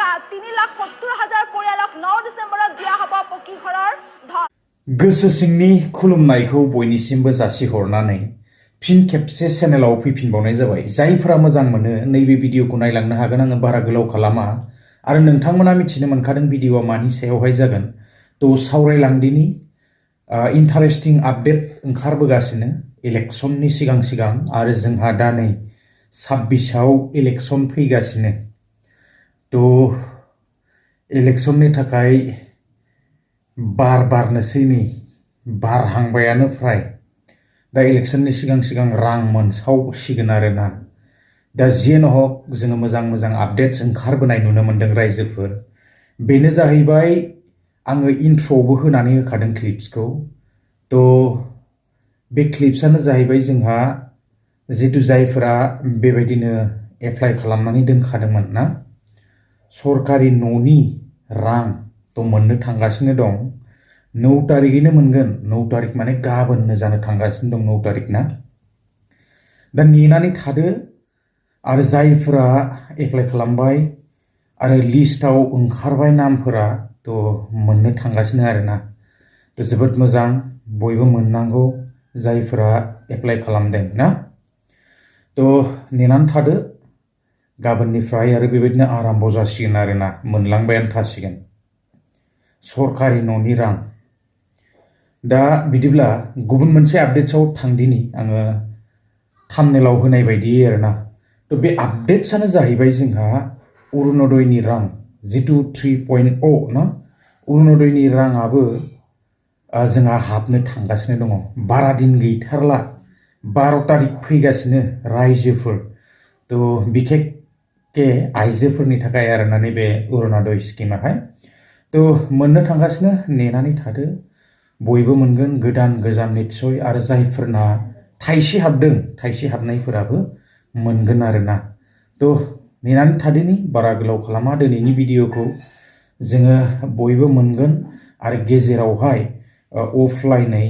টকা 3,70,000 পৰিয়ালক 9 ডিচেম্বৰত দিয়া হ'ব পকী ঘৰৰ ধন। गोसो सिंनि खुलुमनायखौ बयनिसिमबो जासिहरनानै फिन खेबसे चेनेलाव फैफिनबावनाय जाबाय। जायफोरा मोजां मोनो नैबे भिडिअखौ नायलांनो हागोन, आङो बारा गोलाव खालामा आरो नोंथांमोना मिथिनो मोनखादों भिडिअआ मानि सायावहाय जागोन। तो सावरायलांदिनि इन्टारेस्टिं आपडेट ओंखारबोगासिनो इलेक्शननि सिगां सिगां आरो जोंहा दा नै 26आव इलेक्शन फैगासिनो। तो इलेक्शननि थाखाय बार बारनोसै नै बारहांबायानो फ्राय। दा इलेक्शननि सिगां सिगां रां मोनसावसिगोन आरोना। दा जियानो हक जोङो मोजां मोजां आपडेट्स ओंखारबोनाय नुनो मोनदों रायजोफोर। बेनो जाहैबाय आङो इन्ट्र'आवबो होनानै होखादों क्लिप्सखौ। तो बे क्लिप्सआनो जाहैबाय जोंहा जितु जायफोरा बेबायदिनो एप्लाइ खालामनानै दोनखादोंमोन ना, सरकारि न'नि रां तो मोननो थांगासिनो दं। 9 तारिखैनो मोनगोन। 9 तारिख माने गाबोननो जानो थांगासिनो दं 9 तारिख ना। दा नेनानै थादो आरो जायफोरा एप्लाइ खालामबाय आरो लिस्टआव ओंखारबाय नामफोरा तो मोननो थांगासिनो आरोना। तो जोबोद मोजां, बयबो मोननांगौ जायफोरा एप्लाइ खालामदों ना। तो नेनानै थादो, गाबोननिफ्राय आरो बेबायदिनो आराम्भ जासिगोन आरोना, मोनलांबायानो थासिगोन सरकारि न'नि रां। दा बिदिब्ला गुबुन मोनसे आपडेट्सआव थांदिनि आङो थाम्बनेलाव होनाय बायदि आरोना। तो बे आपडेट्सआनो जाहैबाय जोंहा अरुणोदयनि रां जितु 3.0 ना, अरुणोदयनि राङाबो जोंहा हाबनो थांगासिनो दङ। बारा दिन गैथारला, 12 तारिख फैगासिनो रायजोफोर। तो बिखेकके आइजोफोरनि थाखाय आरोना नैबे अरुणोदय स्किमाहाय। तो मोननो थांगासिनो, नेनानै थादो, बयबो मोनगोन गोदान गोजाम निस्सय। आरो जायफोरना थाइसे हाबदों, थाइसे हाबनायफोराबो मोनगोन आरोना। तो नेनानै थादोनि, बारा गोलाव खालामा दिनैनि भिडिअखौ। जोङो बयबो मोनगोन आरो गेजेरावहाय अफलाइनै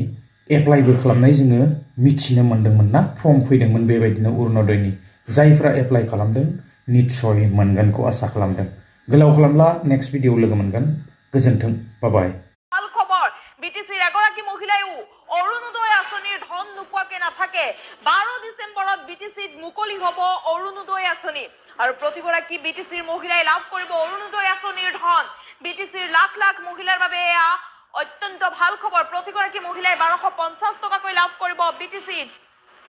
एप्लाइबो खालामनाय जोङो मिथिनो मोन्दोंमोन ना, फर्म फैदोंमोन बेबायदिनो अरुणोदयनि। जायफोरा एप्लाइ खालामदों निस्सय मोनगोनखौ आसा खालामदों। गोलाव खालामला, नेक्स्ट भिडिअ लोगो मोनगोन। गोजोन्थों, बाय। ভাল খবৰ, বিটিচিৰ এগৰাকী মহিলাইও অৰুণোদয় আঁচনিৰ ধন নোপোৱাকে নাথাকে। 12 ডিচেম্বৰত বিটিচিত মুকলি হ'ব অৰুণোদয় আঁচনি আৰু প্ৰতিগৰাকী বিটিচিৰ মহিলাই লাভ কৰিব অৰুণোদয় আঁচনিৰ ধন। বিটিচিৰ লাখ লাখ মহিলাৰ বাবে এয়া অত্যন্ত ভাল খবৰ। প্ৰতিগৰাকী মহিলাই 1250 টকাকৈ লাভ কৰিব বিটিচিত।